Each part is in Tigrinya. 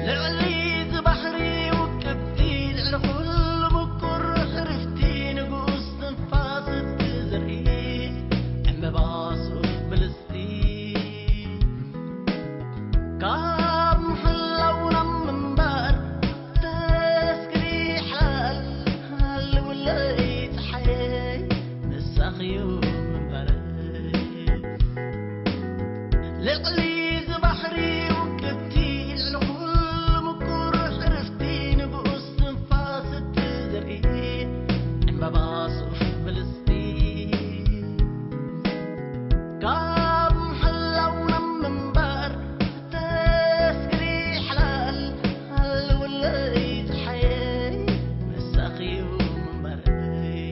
ልዕሊ እዚ ባሕሪ ውቅብቲ፣ ልዕሊ ኩሉ ምቁር ሕርፍቲ፣ ንጉስ ትንፋስ እትዘርኢ፣ ዕምበባ ሱፍ ብልጽቲ፣ ካብ ምሕላው ናብ ምንባር ተስግሪ ሓላል፣ ሃልውለይ ጸሓየይ፣ ንሳኺዩ ምንባረይ። ልዕሊ እዚ ባሕሪ ውቅብቲ፣ ልዕሊ ኩሉ ምቁር ሕርፍቲ፣ ንጉስ ትንፋስ እትዘርኢ፣ ዕምበባ ሱፍ ብልጽቲ፣ ካብ ምሕላው ናብ ምንባር ተስግሪ ሓላል፣ ሃልውለይ ጸሓየይ፣ ንሳኺዩ ምንባረይ።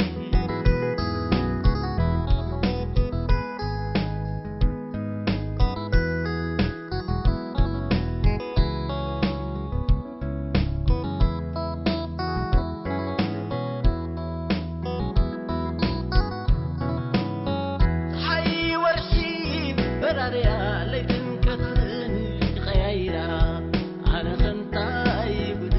ጸሓይ ወርሒ በራርያ፣ ለይትን ቀትርን ይቐያይራ፣ ኣነ ኸንታይ ጉድ።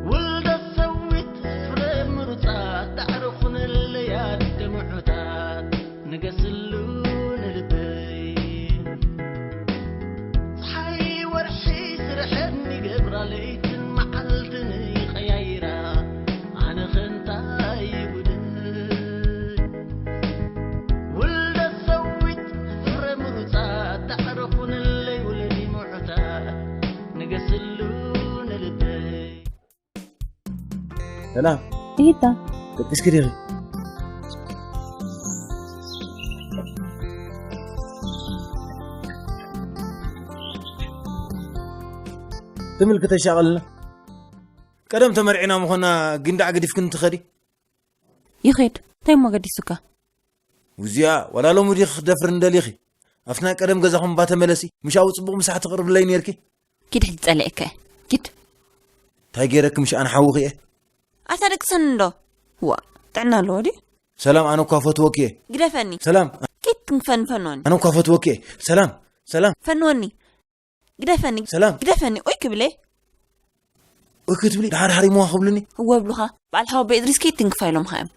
ውልደት ሰዊት ፍረ ምሩጻት፣ ዳዕሮ ኹነለይ ኣደ ምዑታት፣ ንገስሉ ንልበይ። ጸሓይ ወርሒ ስርሐን ይገብራ፣ ለይትን መዓልትን ይቐያይራ፣ ኣነ ኸንታይ ጉድ። ውልደት ሰዊት ፍረ ምሩጻት፣ ዳዕሮ ኹነለይ ውለዲ ምዑታት፣ ንገስሉ ንልበይ። ሰላም። ይታ። ደቂስኪ ዲኺ? ትምልክተ ሻቐልና። ቀደም ተመርዒና ምኾና፣ ግን ዳዕ ገዲፍክን ትኸዲ? ይኸድ። እንታይ እሞ ገዲሱካ? ውዚኣ፣ ዋላ ሎሚ ዲኺ ክትደፍርኒ ደሊኺ? ኣብቲ ናይ ቀደም ገዛኹም እባ ተመለሲ፣ ምሽ ኣብኡ ጽቡቕ ምሳሕ ትቕርብለይ ኔርኪ። ኪድ ሕጂ ጸሊኤካ እየ። ኪድ። እንታይ ገይረኪ ምሽ ኣነ ሓውኺ እየ? ኣታ ደቅሰኒ እንዶ። ዋ፣ ጥዕና ኣለዎ ድዩ? ሰላም፣ ኣነ እኳ ፈትወኪ እየ። ግደፈኒ። ሰላም። ኪድ ትንክፈኒ ፈንወኒ። ኣነ እኳ ፈትወኪ እየ። ሰላም፣ ሰላም። ፈንወኒ። ግደፈኒ። ሰላም። ግደፈኒ። ኦይ ክብለ። ኦይ ክትብሊ፣ ደሓር ሓሪምዋ ክብሉኒ። እወ ብሉኻ። በዓል ሓወቦይ እድሪስ ኪድ ትንክፋ ኢሎምኻ እዮም።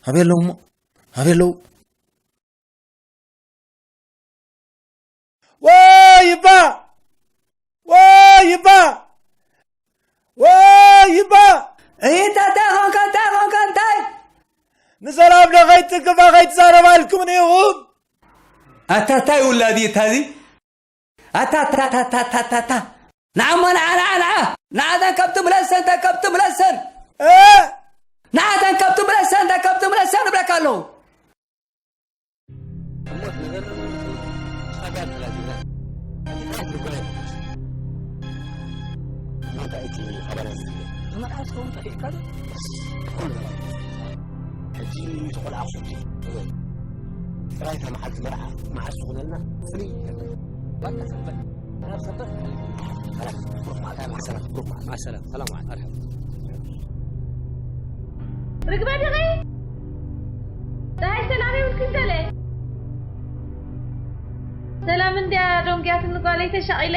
ኣበይ ኣለዉ እሞ? ኣበይ ኣለዉ? ወይ እባ! ወይ እባ! ወይ እባ! እይ፣ እንታይ ኾንካ፣ እንታይ ኾንካ፣ እንታይ? ንሰላም ዶ ከይትትንክፋ ከይትዛረባልኩምን ኢኹም? ኣታ እንታይ ውላድ እዩ እታ እዚ? ኣታ፣ ኣታ፣ ኣታ፣ ኣታ፣ ኣታ፣ ኣታ። ንዓ እሞ፣ ንዓ፣ ንዓ፣ ንዓ። ንዓተን ከብቲ ምለሰን፣ እተን ከብቲ ምለሰን። እ? ንዓተን ከብቲ ምለሰን፣ እተን ከብቲ ምለሰን እብለካ ኣለኹ። እሞ ትነገር ጸጋ ተላዚብና። ኣቲ ጥራሕ ንጓየ። መታእቲ ሓበራ ዝብል። ንመርዓ እስከ እውን ጠፊእካ ዶ? ኩሉ ነገር። ሕጂ እቲ ቆልዓ ክፈቱ። ጥራይ እታ መዓልቲ መርዓ መዓስ ትኹነልና ፍልይ ይገብር። ባካ ሰንበት። ናብ ሰንበት። ሰላም። ብሩኽ መዓልቲ። ሰላም። ብሩኽ መዓልቲ። ሰላም። ሰላም። ርግበ ድኺ? ዳይ ሰላም ይብልክን ገለ? ሰላም እንድያ ዶንግያትኒ ጓለይ ተሻቒለ።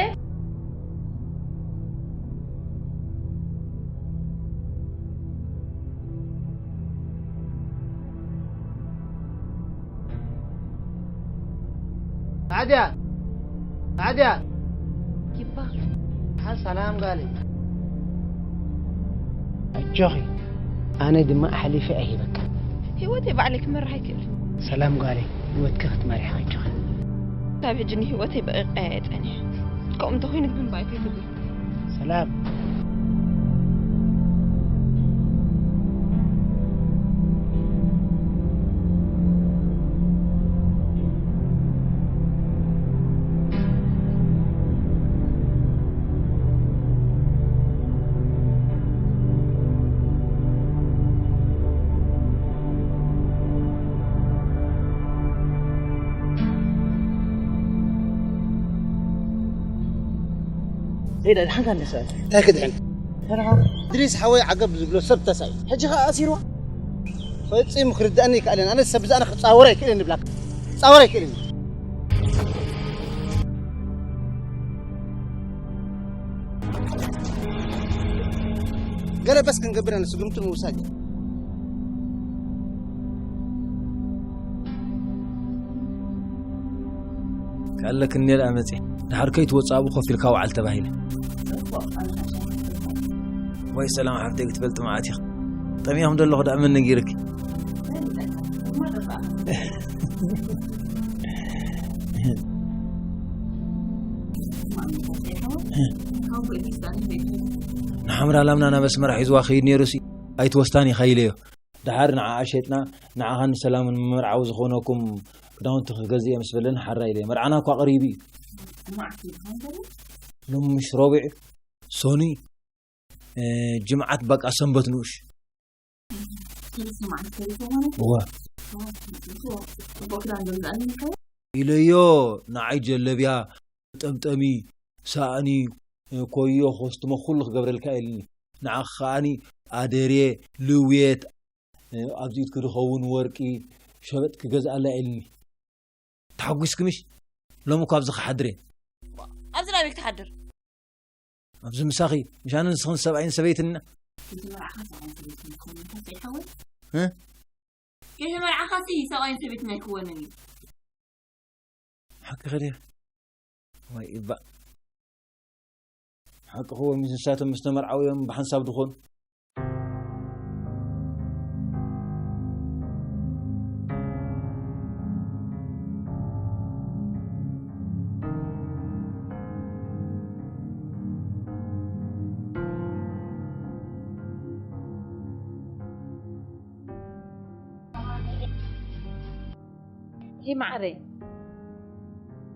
ሳዕድያ! ሳዕድያ! ይባ። ሓ ሰላም ጋለይ። ኣጆኺ፣ ኣነ ድማ ኣሕሊፈ ኣይህበካን። ህይወተይ ባዕለይ ክመርሕ ኣይክእልን። ሰላም ጋለይ፣ ህይወትኪ ክትመርሒ ኣጆኺ። ካብ ሕጂ ንህይወተይ በቒቐ እየ ጸኒሐ። ከምኡ እንተኾይኑ ግን ባይ ከይትብሊ። ሰላም። ሄዳ ድሓንካ እንደ ሰብኣይ እንታይ ክድሕን? ተራ ድሪስ ሓወይ ዓገብ ዝብሎ ሰብ ተሳይ ሕጂ ኸኣ ኣሲርዋ። ፈጺሙ ክርዳእኒ ይከኣልን ኣነ ሰብ ብዛዕና ክጻወር ኣይክእልን ንብላክ ክጻወር ኣይክእልን። ገለ በስ ክንገብር ኣነ ስግምቱ ምውሳድ እዩ። ከለክኒ ደኣ መጽየ። ድሓር ከይትወጽእ ኣብኡ ኮፍ ኢልካ ውዓል ተባሂለ። ወይ ሰላም ሓፍተይ ክትፈልጢ መዓት ኢኺ። ጠሚኹም ደለኹ ደኣ መን ነጊርኪ? ንሓምራ ላምና ናብ ኣስመራ ሒዝዋ ኸይድ ነይሩሲ ኣይትወስዳን ኢኻ ኢለዮ። ደሓር ንዓኣ ሸጥና ንዓኻን ንሰላምን መርዓዊ ዝኾነኩም ክዳውንቲ ክገዝእ እየ ምስ በለኒ ሓራ ኢለ። መርዓና እኳ ቀሪቡ እዩ። መዓስ እዩ ዝኸውን ዘሎ? ሎሚ ምሽ ረቡዕ እዩ። ሶኒ፣ እ፣ ጅምዓት በቃ ሰንበት ንኡሽ። ሰለስተ መዓልቲ ተሪፎ ማለት? እወ። እወ፣ ጽቡቕ ክዳን ገዝኣኒ ኢልካዮ? ኢለዮ፣ ንዓይ ጀለብያ፣ ጠምጠሚ፣ ሳእኒ፣ ኮዮ፣ ኮስትሞ ኩሉ ክገብረልካ ኢልኒ። ንዓኺ ከኣኒ ኣደርየ፣ ልውየት፣ ኣብዚ ኢድኪ ዝኸውን ወርቂ፣ ሸበጥ ክገዝኣላ ኢልኒ። ተሓጒስኪ ምሽ? ሎሚ እኮ ኣብዚ ክሓድር እየ። ኣብዚ ናበይ ክትሓድር? ኣብዚ ምሳኺ፣ ምሽ ኣነ ንስኽን ሰብኣይን ሰበይትን ኢና። ከይተመርዓኻ ሰብኣይን ሰበይትን ኣይኮነን፣ እንታይ ሓወይ? እ? ከይተመርዓኻሲ ሰብኣይን ሰበይትን ኣይክወንን እዩ። ሓቅኺ ድያ? ወይ እባ። ሓቅኺ ወይ ምስ ንሳቶም ምስ ተመርዓው እዮም ብሓንሳብ ዝኾኑ። ሂ ማዕረይ።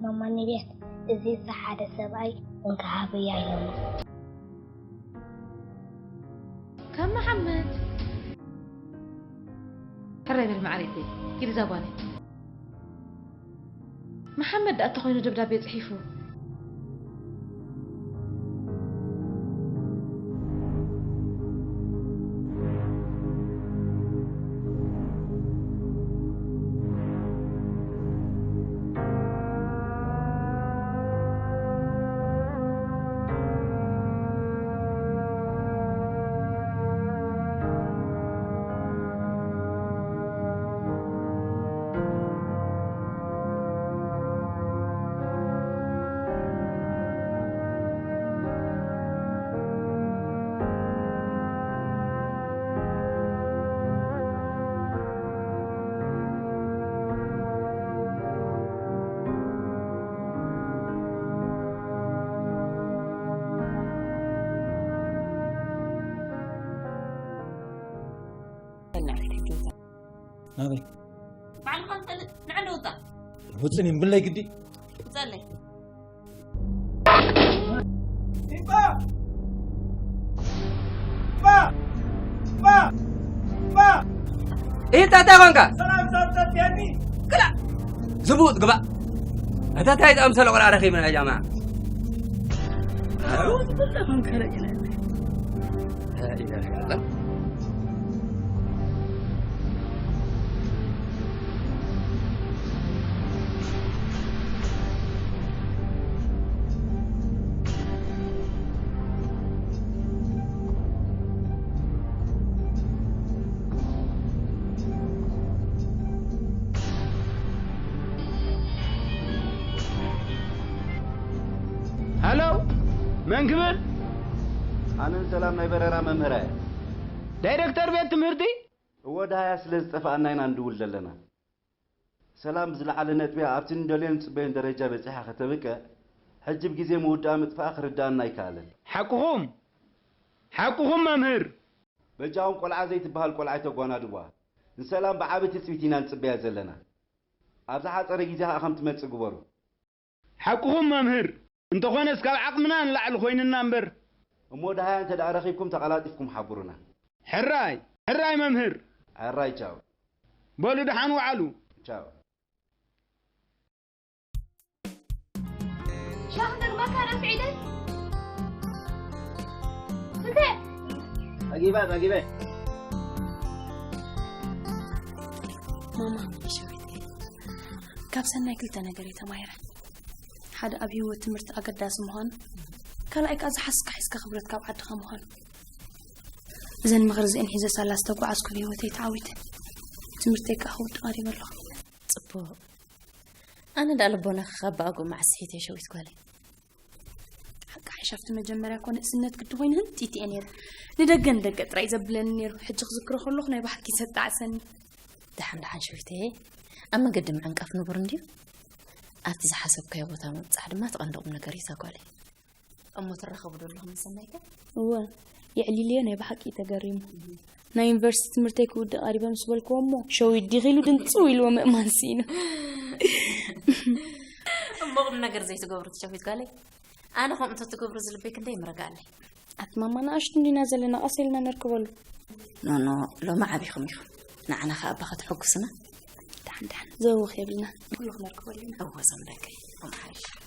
ማማ ንቤት፣ እዚ ሓደ ሰብኣይ እንክሃብያ እዮም። ካብ መሓመድ። ሕራይ በል ማዕረይተይ፣ ኪዲ እዛ ጓለይ። መሓመድ ደኣ እንተኾይኑ ደብዳቤ ጽሒፉ። ናበይ? ባዕልኻ ንፈልጥ፣ ንዓ ንውጻእ። ውጽን እምብለይ ግዲ። ውጸለይ። ኢምባ! ኢምባ! ኢምባ! ኢምባ! ኢልካ እንታይ ኾንካ? ሰላም ሰብ ጠፍኤኒ። ክላ! ዝቡጥ ግባእ። ኣታ እንታይ ዝኣምሰለ ቆልዓ ረኺብና እያ ማ? ኣዑዝ ብላህ ምን ከለቀ። لا إله إلا الله. ሃሎ፣ መን ክብል? ኣነ ንሰላም ናይ በረራ መምህራ እየ። ዳይረክተር ቤት ትምህርቲ? እወ፣ ደሃያ ስለ ዝጠፍኣና ኢና ንድውል ዘለና። ሰላም ብዝለዓለ ነጥቢ ኣብቲ ንደልዮን ንጽበዮን ደረጃ በጺሓ ከተብቅዕ፣ ሕጂ ብግዜ ምውዳኣ ምጥፍኣ ክርድኣና ኣይከኣለን። ሓቅኹም፣ ሓቅኹም መምህር። በጃኹም ቆልዓ ዘይትበሃል ቆልዓ ኣይተጓናድብዋ። ንሰላም ብዓቢ ትጽቢት ኢና ንጽበያ ዘለና። ኣብ ዝሓጸረ ግዜ ከኣ ከም ትመጽእ ግበሩ። ሓቅኹም መምህር። እንተኾነስ ካብ ዓቕምና ንላዕሊ ኮይንና እምበር። እሞ ደሃያ እንተ ደኣ ረኺብኩም ተቐላጢፍኩም ሓብሩና። ሕራይ፣ ሕራይ መምህር። ሕራይ ቻው። በሉ ደሓን ወዓሉ። ቻው። ሻህ ንደግመካ ራስ ዒደይ። ጠጊበ ጠጊበ። ማማ፣ ካብ ሰናይ ክልተ ነገር እየ ተማሂረ። ሓደ ኣብ ህይወት ትምህርቲ ኣገዳሲ ምዃኑ፣ ካልኣይ ከዓ ዝሓስካ ሒዝካ ክብረት ካብ ዓድኻ ምዃኑ። እዘን ምኽሪ እዚአን ሒዘ ሳላ ዝተጓዓዝኩ ብህይወተይ ተዓዊተ። ትምህርተይ ከዓ ክውድእ ቀሪበ ኣለኹ። ፅቡቅ። ኣነ ዳ ልቦና ካብ ብኣግኡ መዓስ ስሒተ ሸዊት ጓለይ። ሓቂ ሓይሽ ኣብቲ መጀመርያ እኮ ንእስነት ግዲ ኮይኑ ህንጢት እየ ነይረ። ንደገ ንደገ ጥራይ ዘብለኒ ነይሩ። ሕጂ ክዝክሮ ከለኹ ናይ ብሓቂ ዘጣዕሰኒ። ደሓን ደሓን ሸዊተየ፣ ኣብ መንገዲ ምዕንቃፍ ንቡር እንድዩ። ኣብቲ ዝሓሰብካዮ ቦታ ምብፃሕ ድማ ትቐንደ ቁም ነገር እዩ እታ ጓለይ። እሞ ትራኸቡ ዶ ኣለኹም ምስ ሰናይከ? እወ፣ የዕሊልዮ ናይ ብሓቂ ተገሪሙ። ናይ ዩኒቨርሲቲ ትምህርተይ ክውድእ ቀሪበ ምስ በልክዎ እሞ ሸዊት ዲኺ ኢሉ ድንፅው ኢልዎ ምእማን ስኢኑ። እሞ ቁም ነገር ዘይትገብሩ ትሸዊት ጓለይ። ኣነ ከምኡ እንተትገብሩ ዝልበይ ክንደይ ምረጋለይ። ኣቲ ማማ ንኣሽቱ እንዲና ዘለና ቀስ ኢልና ነርክበሉ። ኖኖ፣ ሎሚ ዓቢኹም ኢኹም። ንዓና ከኣ ኣባ ከተሐጉስና። ደሓን ደሓን ዘወኽ የብልና፣ ኩሉ ክነርክበሉ ኢና። እወ ዘምለከይ፣ እሞ ሓይሽ።